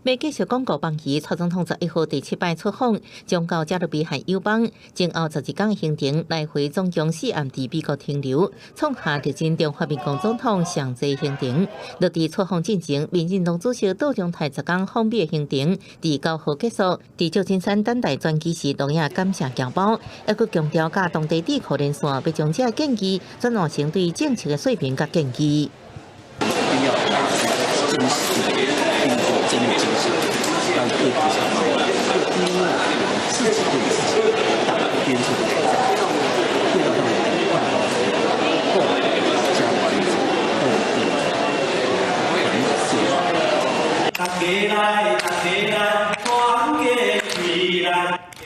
欲繼續鞏固邦誼，蔡總統11號第七擺出訪，將到加勒比海友邦，前後12工行程來回總共4暗佇美國停留，創下歷任中華民國總統上濟行程。落佇出訪進前，民進黨主席卓榮泰10工訪美行程佇9號結束，佇舊金山等待專機時，同樣感謝僑胞，猶閣強調佮當地智庫連線，欲將這建議轉換成對政策的說明佮建議。真實的真的精神，讓各地上因為我們自己對自己黨鞭策的挑戰，會讓他們看到後加後大家來，大家來，團結起來。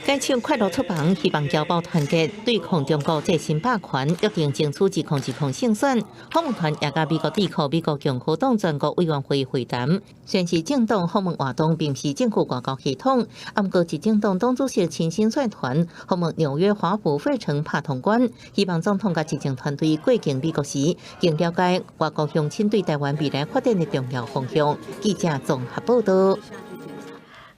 改唱快樂出房，希望僑胞團結對抗中國這新霸權，約定爭取2020勝選。訪問團也佮美國智庫、美國共和黨全國委員會會談。雖然是政黨訪問活動，並毋是政府外交系統。毋過，執政黨黨主席親身率團訪問紐約華府費城拍通關，希望總統佮執政團隊過境美國時，更了解外國鄉親對台灣未來發展的重要方向。記者綜合報道。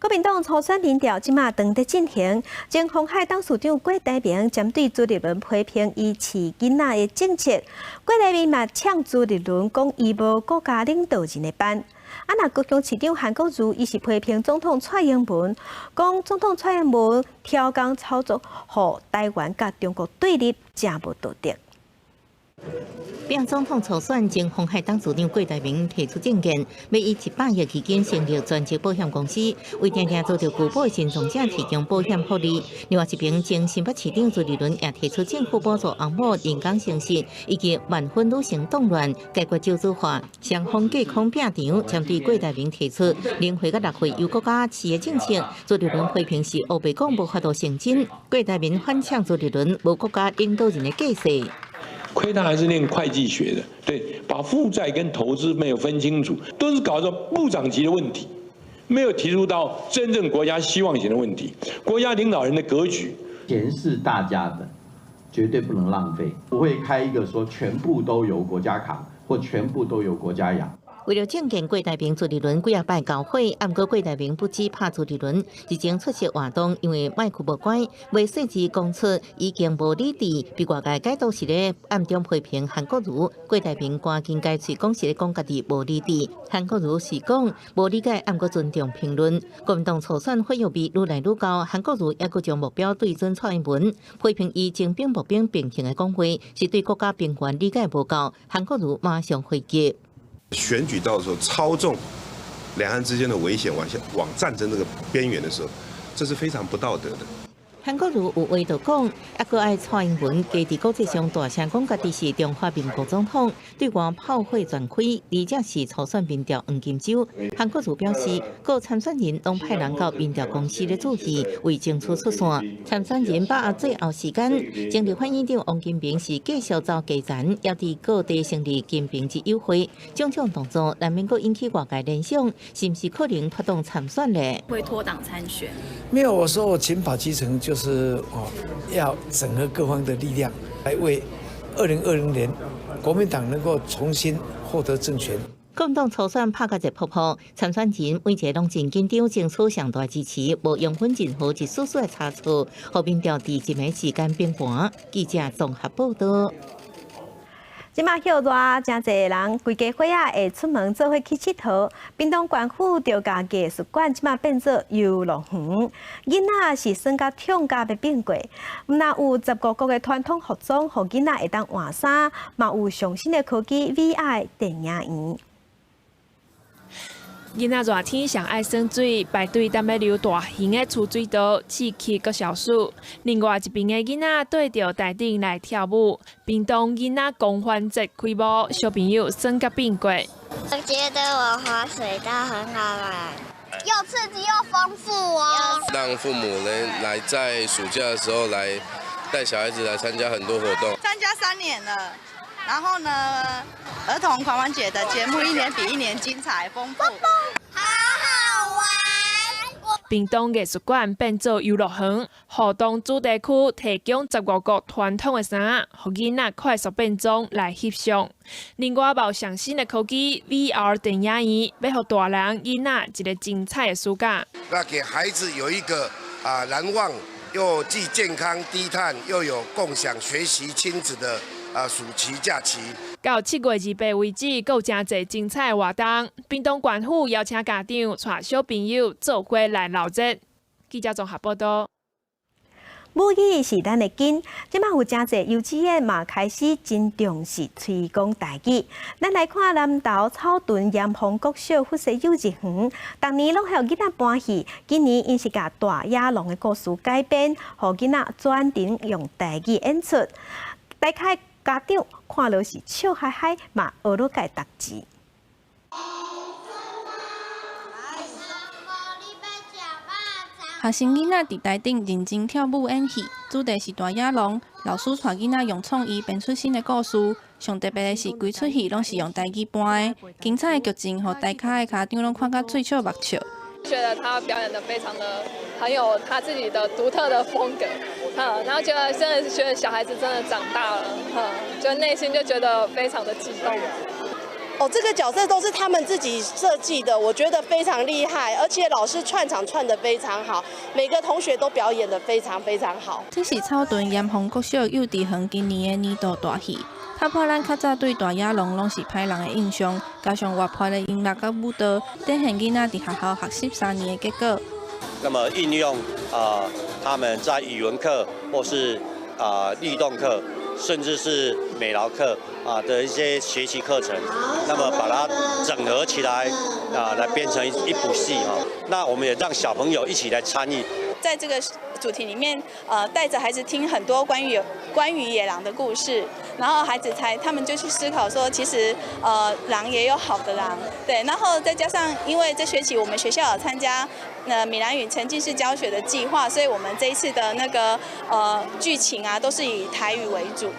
國民黨初選民調這馬正佇進行，前鴻海董事長郭台銘針對朱立倫批評伊飼囡仔的政策，郭台銘嘛嗆朱立倫講伊無國家領導人的範。啊，若高雄市長韓國瑜，伊是批評總統蔡英文，講總統蔡英文挑工操作，予台灣佮中國對立，誠無道德。拼總統初選，前鴻海董事長郭台銘提出政見，欲以100億基金成立專職保險公司，為定定遭著拒保的身障者提供保險福利。另外一邊，前新北市長朱立倫也提出政府補助翁某人工生殖以及晚婚女性凍卵解決少子化，雙方隔空拼場，針對郭台銘提出0歲佮6歲由國家飼的政策，朱立倫批評是烏白講無法度成真。郭台銘反嗆朱立倫無國家領導人的架勢。虧他還是念會計學的，對，把負債跟投資沒有分清楚，都是搞到部長級的問題，沒有提出到真正國家希望型的問題，國家領導人的格局。錢是大家的，絕對不能浪費，不會開一個說全部都由國家扛，或全部都由國家養。為了政見郭台銘、朱立倫幾仔擺交火，毋過郭台銘不止拍朱立倫，日前出席活動，因為麥克無關，未細緻講出已經無理智，被外界解讀是咧暗中批評韓國瑜。郭台銘趕緊改喙講是咧講家己無理智，韓國瑜是講無理解，毋過尊重評論。國民黨初選火藥味愈來愈高，韓國瑜猶閣將目標對準蔡英文，批評伊徵兵募兵並行的講話，是對國家兵權理解無夠。韓國瑜馬上回擊。選舉到的時候，操縱兩岸之間的危險往下往戰爭這個邊緣的時候，這是非常不道德的。韓國瑜有話就講，猶閣愛蔡英文家佇國際上大聲講家己是中華民國總統，對外炮火全開，而且是初選民調黃金週。韓國瑜表示，各參選人攏派人到民調公司咧做戲，為爭取出線。參選人把握最後時間，前立法院長王金平是繼續走基層，也佇各地成立金平之友會，種種動作難免閣引起外界聯想，是毋是可能脫黨參選咧？會脫黨參選？沒有，我說我勤跑基層就是哦，要整合各方的力量，來為2020年國民黨能夠重新獲得政權。國民黨初選拍甲熱撲撲，參選人每一个攏真緊張，爭取上大支持，無容許任何一絲絲的差錯，予民調佇一暝時間崩盤。記者綜合報道。這馬歇熱，誠濟人規家伙仔會出門做伙去𨑨迌。屏東縣府就共藝術館這馬變做遊樂園，囡仔是耍甲痛甲欲變過。毋但有15國的傳統服裝，予囡仔會當換衫，嘛有上新的科技 VR 電影院。囡仔熱天上愛耍水，排隊等欲溜大型的儲水道，刺激閣消暑。另外一邊的囡仔對著台頂來跳舞。屏東囡仔狂歡節開幕，小朋友耍甲變過。我覺得我滑水道很好玩，又刺激又豐富哦。讓父母呢來在暑假的時候來帶小孩子來參加很多活動。參加3年了。然後呢，兒童狂歡節的節目一年比一年精彩豐富，好好玩。屏東藝術館變做遊樂園，互動主題區提供15國傳統的衫，予囡仔快速變裝來翕相。另外，有上新的科技 VR 電影院，欲予大人囡仔一個精彩的暑假。那給孩子有一個啊難忘又既健康低碳又有共享學習親子的啊暑期假期。到7月28為止，閣有誠濟精彩的活動。屏東縣府邀請家長帶小朋友做伙來鬧熱。記者綜合報道。母語是咱的根，這馬有誠濟幼稚園嘛開始真重視推廣台語。咱來看南投草屯鹽豐國小附設幼稚園，逐年攏予囡仔搬戲，今年𪜶是共大野狼的故事改編，予囡仔專程用台語演出。大家家長看了是笑嗨嗨，嘛學落蓋逐字。學生囡仔佇台頂認真跳舞演戲，主題是大野狼。老師帶囡仔用創意編出新的故事。上特別的是，規齣戲攏是用台語搬的，精彩的劇情，予台跤的家長攏看甲喙笑目笑。覺得他表演得非常的很有他自己的獨特的風格，然後覺得真的是覺得小孩子真的長大了，就內心就覺得非常的激動。哦，這個角色都是他們自己設計的，我覺得非常厲害，而且老師串場串得非常好，每個同學都表演得非常非常好。這是草屯鹽豐國小幼稚園今年的年度大戲，打破咱較早對大野狼攏是歹人的印象，加上活潑的音樂佮舞蹈，展現囡仔佇學校學習3年的結果。那麼應用啊，他們在語文課或是啊律動課，甚至是美勞課啊的一些學習課程，那麼把它整合起來啊，來變成一部戲哈。那我們也讓小朋友一起來參與。在這個主題裡面，帶着孩子聽很多關於野狼的故事，然後孩子才他們就去思考說，其實狼也有好的狼，對，然後再加上因為這學期我們學校有參加閩南語沉浸式教學的計劃，所以我們這一次的那個劇情啊，都是以台語為主。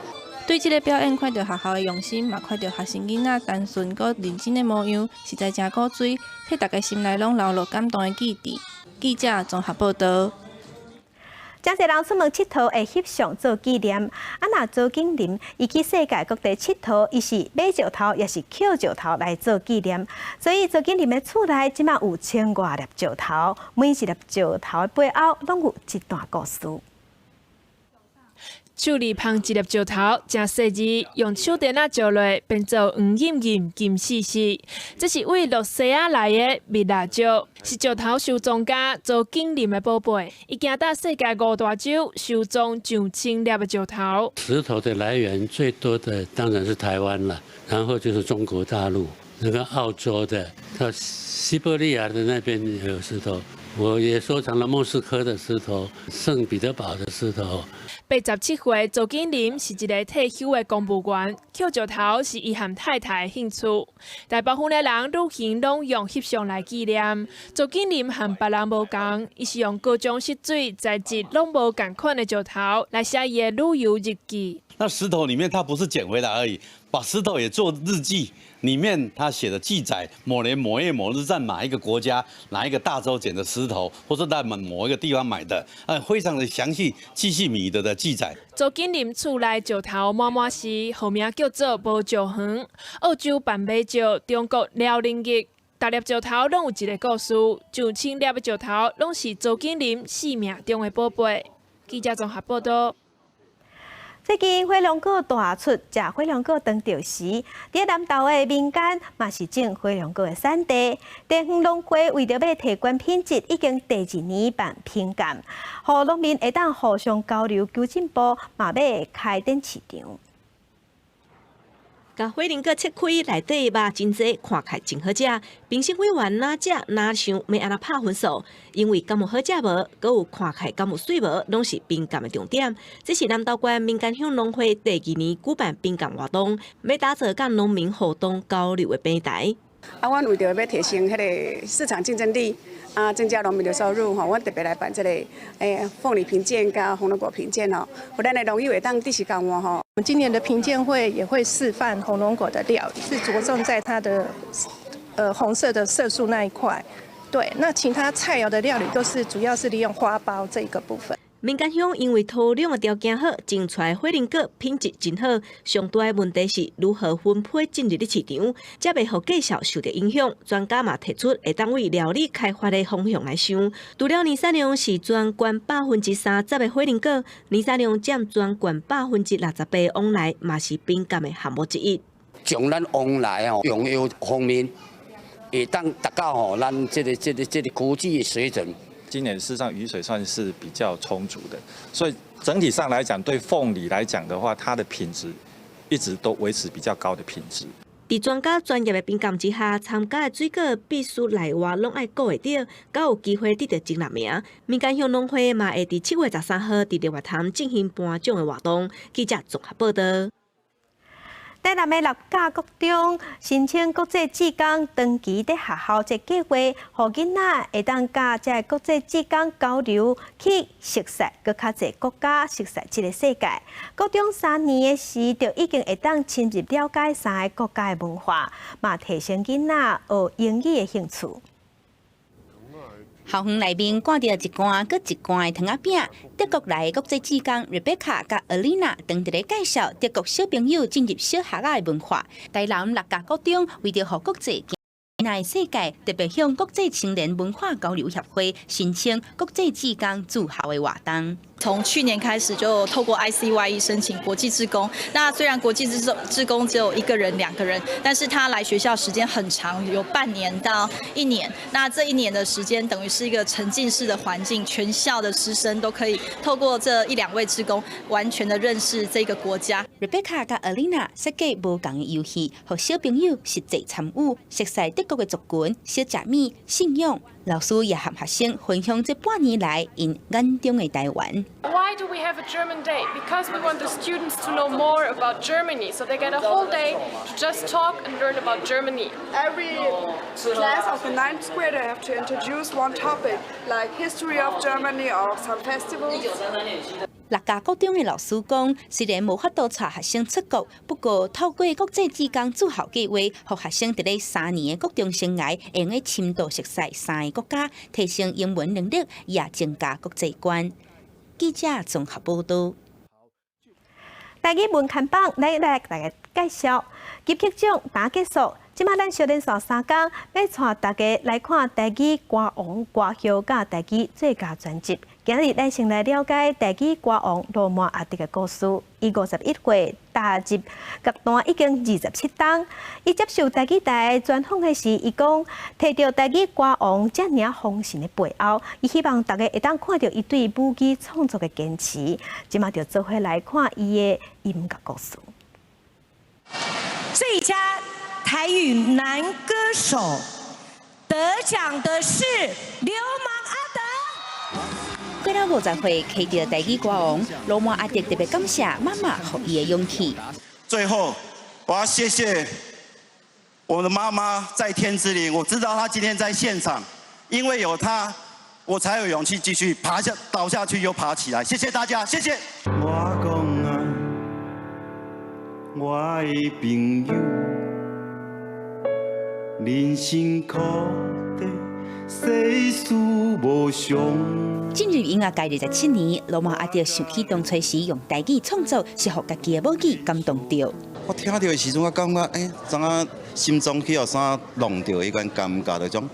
對這个表演看著學校的用心，嘛看著學生囡仔單純閣認真的模樣，實在誠古錐，替大家心內攏留落感動的記憶。記者綜合報導。誠濟人出門𨑨迌會翕相做紀念。啊，若周景林伊去世界各地𨑨迌，伊是買石頭，抑是抾石頭來做紀念。所以周景林的厝內這馬有千外粒石頭，每一粒石頭的背後攏有一段故事。手裡捧一粒石頭，誠細膩，用手電仔照落，變做黃艷艷、金絲絲。這是位露西亞來的蜜蠟石，是石頭收藏家周景林的寶貝。伊行到世界五大洲，收藏上千粒的石頭。石頭的來源最多的當然是台灣了，然後就是中國大陸、那個澳洲的，到西伯利亞的那邊也有石頭。我也收藏了莫斯科的石頭、聖彼得堡的石頭。87歲周景林是一个退休的公務員，抾石頭是伊和太太的興趣。大部分的人旅行攏用翕相來紀念。周景林和別人無仝，伊是用高中色水材質攏無仝款的石頭來寫伊的旅遊日記。那石頭裡面，他不是撿回來而已，把石頭也做日記，裡面他寫的記載某年某月某日在哪一個國家、哪一個大洲撿的石頭，或者在某某一個地方買的，非常的詳細、巨細靡遺的記載。周景林厝內石頭滿滿是，號名叫做無石園。澳洲斑馬石、中國遼寧玉，逐粒石頭攏有一個故事，上千粒的石頭攏是周景林生命中的寶貝。記者綜合報導。最近火龍果大出，食火龍果當著時，佇南投的民間嘛是種火龍果的產地。地方農會為著欲提懸品質，已經第二年辦評鑑，予農民會當互相交流求進步，嘛欲開展市場。共火龍果切開，內底肉真濟，看起來真好食。評審委員哪食哪想欲按怎拍分數，因為敢有好食無，閣有看起來敢有媠無，攏是評鑑的重點。這是南投縣民間鄉農會第二年舉辦評鑑活動，欲打造佮農民互動交流的平台。啊，阮為著欲提升彼个市場競爭力，啊，增加農民的收入吼，阮特別來辦這个鳳梨評鑑佮紅龍果評鑑吼，予咱的農友會當適時交換吼。我們今年的評鑑會也會示範紅龍果的料理，是著重在它的紅色的色素那一塊。對，那其他菜餚的料理都是主要是利用花苞這個部分。民間鄉因為土壤的條件好，種出來火龍果品質真好。上大的問題是如何分批進入市場，才袂予價數受著影響。專家嘛提出，會當為料理開發的方向來想。除了年產量是全縣30%的火龍果，年產量佔全縣68%的旺梨，嘛是評鑑的項目之一。將咱旺梨吼用藥方面，會當達到吼咱這個國際的水準。今年事實上雨水算是比較充足的，所以整體上來講，對鳳梨來講的話，它的品質一直都維持比較高的品質。佇專家專業的評鑑之下，參加的水果必須內外攏愛顧會著，才有機會得著前六名。民間鄉農會嘛會佇7月13號佇六月潭進行頒獎的活動。記者綜合報導。台南的六甲國中申請國際志工長期佇學校這計劃，予囡仔會當佮這國際志工交流，去熟悉閣較濟國家，熟悉這个世界。國中3年的時，就已經會當深入了解三个國家的文化，嘛提升囡仔學英語的興趣。校園內面掛著一罐閣一罐的糖仔餅，德國來的國際志工 Rebecca 佮 Alina 當佇咧介紹德國小朋友進入小學仔的文化。台南六甲國中為著予國際囡仔的世界，特別向國際青年文化交流協會申請國際志工駐校的活動。從去年開始就透過 ICYE 申請國際志工。那雖然國際志工只有一個人、兩個人，但是他來學校時間很長，有半年到一年。那這一年的時間等於是一個沉浸式的環境，全校的師生都可以透過這一兩位志工，完全的認識這個國家。 Rebecca 佮 Alina 設計無仝的遊戲，予小朋友實際參與，熟悉德國的族群、小食物、信仰。老師也和學生分享這半年來𪜶眼中的台灣。 Why do we have a German day? Because we want the students to know more about Germany, so they get a whole day to just talk and learn about Germany. Every class of the ninth grade have to introduce one topic, like history of Germany or some festivals. 六家國中的老師講，雖然無法度帶學生出國，不過透過國際志工駐校計劃，予學生佇咧3年的國中生涯，會用深度熟悉三个國家，提升英文能力，也增加國際觀。記者綜合報道。台語文看榜，來來大家介紹金曲獎打結束，這馬咱小連續3工，欲帶大家來看台語歌王歌后佮台語最佳專輯。今日咱先來了解台語歌王羅滿阿德的故事。伊51歲踏入樂壇已經27冬。伊接受台語台專訪的時，伊講提著台語歌王遮爾豐盛的背後，伊希望大家會當看著伊對母語創作的堅持。這馬就做伙來看伊的音樂故事。最佳台語男歌手得獎的是流氓阿德。過了50歲，揢著台語歌王羅滿阿德特別感謝媽媽予伊的勇氣。最後，我要謝謝我的媽媽在天之靈，我知道她今天在現場，因為有她，我才有勇氣繼續爬下倒下去又爬起來。謝謝大家，謝謝。我講啊，我的朋友，人生苦短，世事無常。進入音樂界27年，羅滿阿德想起當初時用台語創作，是予家己的母語感動著。我聽著的時陣，我感覺，怎啊心中去予啥弄著彼款感覺，就種，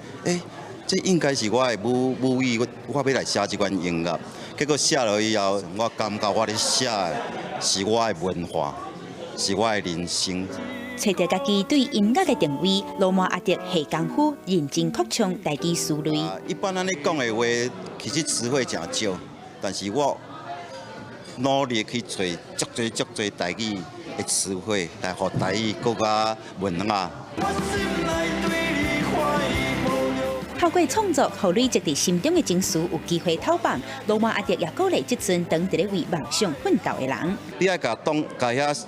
這應該是我的母語，我欲來寫這款音樂。結果寫落以後，我感覺我咧寫的是我的文化，是我的人生。揣著家己對音樂的定位，羅滿阿德下功夫，認真擴充台語詞彙。一般咱咧講的話，其實詞彙誠少，但是我努力去揣足濟足濟台語的詞彙，來予台語閣較文雅。透過創作，予累積佇心中的情緒有機會透放。羅滿阿德也鼓勵這陣當佇咧為夢想奮鬥的人。你愛共當共遐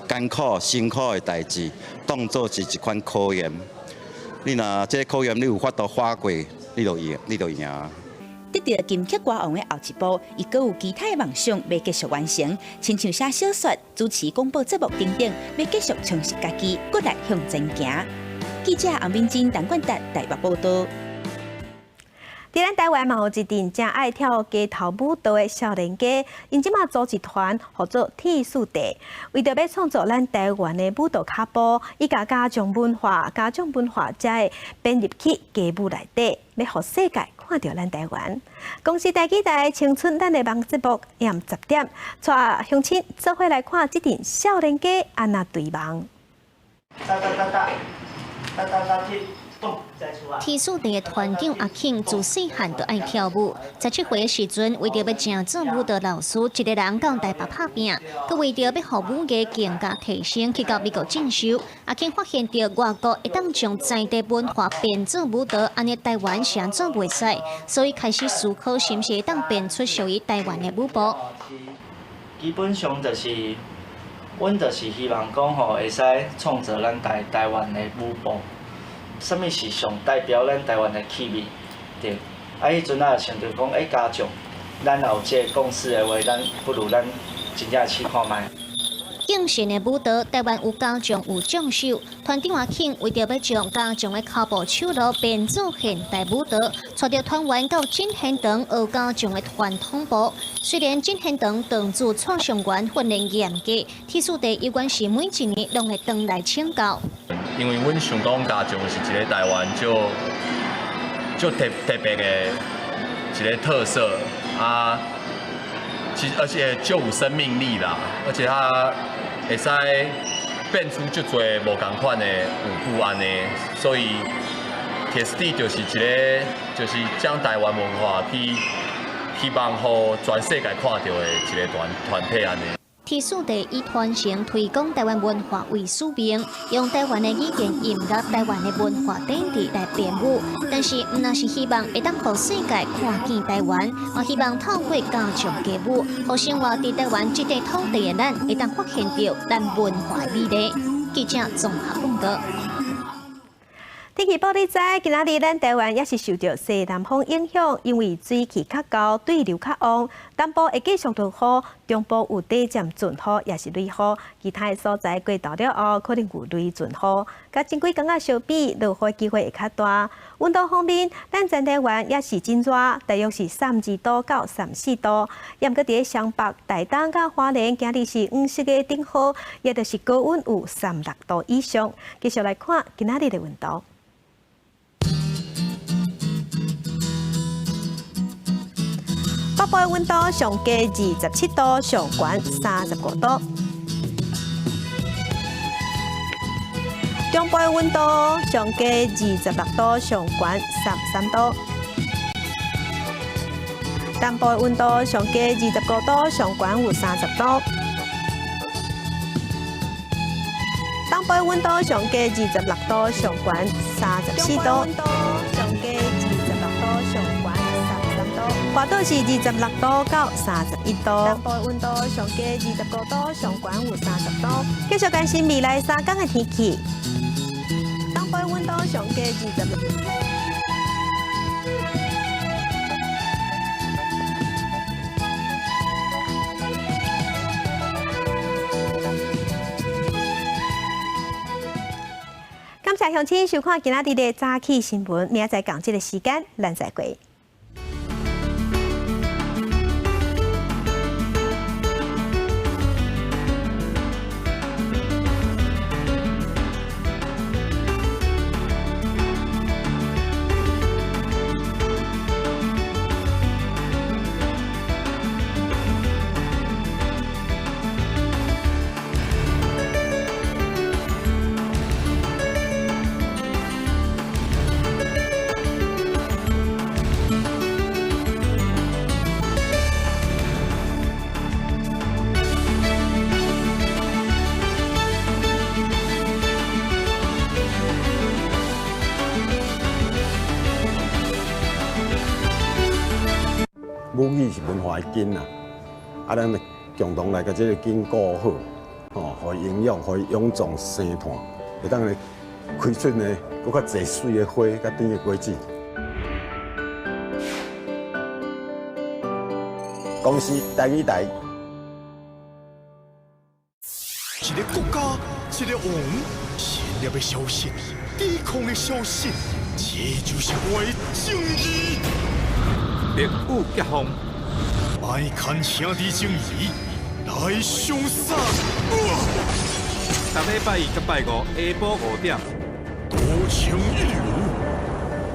艱苦辛苦的代誌，當做是一款考驗。你若這個考驗你有法度跨過，你就贏，你就贏。得著金曲歌王的後一步，伊閣有其他的夢想欲繼續完成，親像寫小說、主持廣播節目等等，欲繼續充實家己，閣力向前行。記者洪敏珍、陳冠達台北報導。佇咱台灣嘛有一陣誠愛跳街頭舞蹈的少年家，𪜶這馬組一團，號做鐵四弟，為著欲創作咱台灣的舞蹈跤步，伊共家將文化、家將文化才會編入去街舞內底，欲予世界看著咱台灣。公視台語台青春咱的夢節目，暗10點，帶鄉親做伙來看這陣少年家按怎追夢。噠噠噠噠，噠噠噠鐵四弟的團長阿慶自細漢就愛跳舞，17歲的時陣，為著欲成做舞蹈老師，一个人到台北拍拚，閣為著欲予舞藝更加提升，去到美國進修。阿慶發現著外國會當將在地文化變做舞蹈，按呢台灣是按怎袂使，所以開始思考是毋是會當變出屬於台灣的舞步。基本上就是，阮就是希望講吼，會使創造咱台灣的舞步。啥物是上代表咱台灣的氣味？對，啊，彼陣仔想著講，家長，咱若有這个共識的話，咱不如咱真正試看覓。敬神的舞蹈，台灣有家將有將手。團長阿慶為著欲將家將的跤步手路變做現代舞蹈，帶著團員到進賢堂學家將的傳統步。雖然進賢堂當主蔡尚元訓練嚴格，鐵四弟猶原是每一年攏會轉來請教。因為阮想講家將是一个台灣足足特別的一个特色啊，其實而且足有生命力啦，而且它會使變出足濟無仝款的舞步按呢，所以鐵四弟就是一个就是將台灣文化去希望予全世界看著的一个團體按呢。鐵四弟以傳承推廣台灣文化為使命，用台灣的語言、音樂、台灣的文化典籍來編舞。但是，毋但是希望會當予世界看見台灣，嘛希望透過家將街舞，予生活佇台灣這塊土地的咱，會當發現著咱文化的美麗。記者綜合報導。天氣報你知，今仔日咱台灣也是受著西南風影響，因為水氣較厚，對流較旺，東部會繼續落雨，中部有短暫陣雨，也是雷雨，其他的所在過晝了後可能有雷陣雨。佮前幾工仔相比，落雨機會會較大。溫度方面，咱全台灣也是真熱，大約是32度到34度。也毋過佇咧雙北、台東佮花蓮，今日是黃色的燈號，也就是高溫有36度以上。繼續來看今仔日的溫度。北部的溫度上低27度，上懸35度。中部的溫度上低26度，上懸33度。南部的溫度上低25度，上懸有30度。東部的溫度上低26度，上懸34度。上低26度，上懸33度。外島是26度到31度。南部的溫度上低25度，上懸有30度。繼續關心未來三工的天氣。東部的溫度上低26。感謝鄉親收看今仔日的早起新聞，明仔載仝這个時間，咱再會。母語是文化的根啊！啊，咱共同來共這个根顧好，吼，予伊營養，予伊勇壯生湠，會當來開出呢，閣較濟媠的花，佮甜的果子。公視台語台。一个國家，一个王，神秘的消息，抵抗的消息，這就是我的正義。烈雨夾風，莫牽兄弟情誼來相殺。逐禮拜一佮拜五下晡5點，多情一流。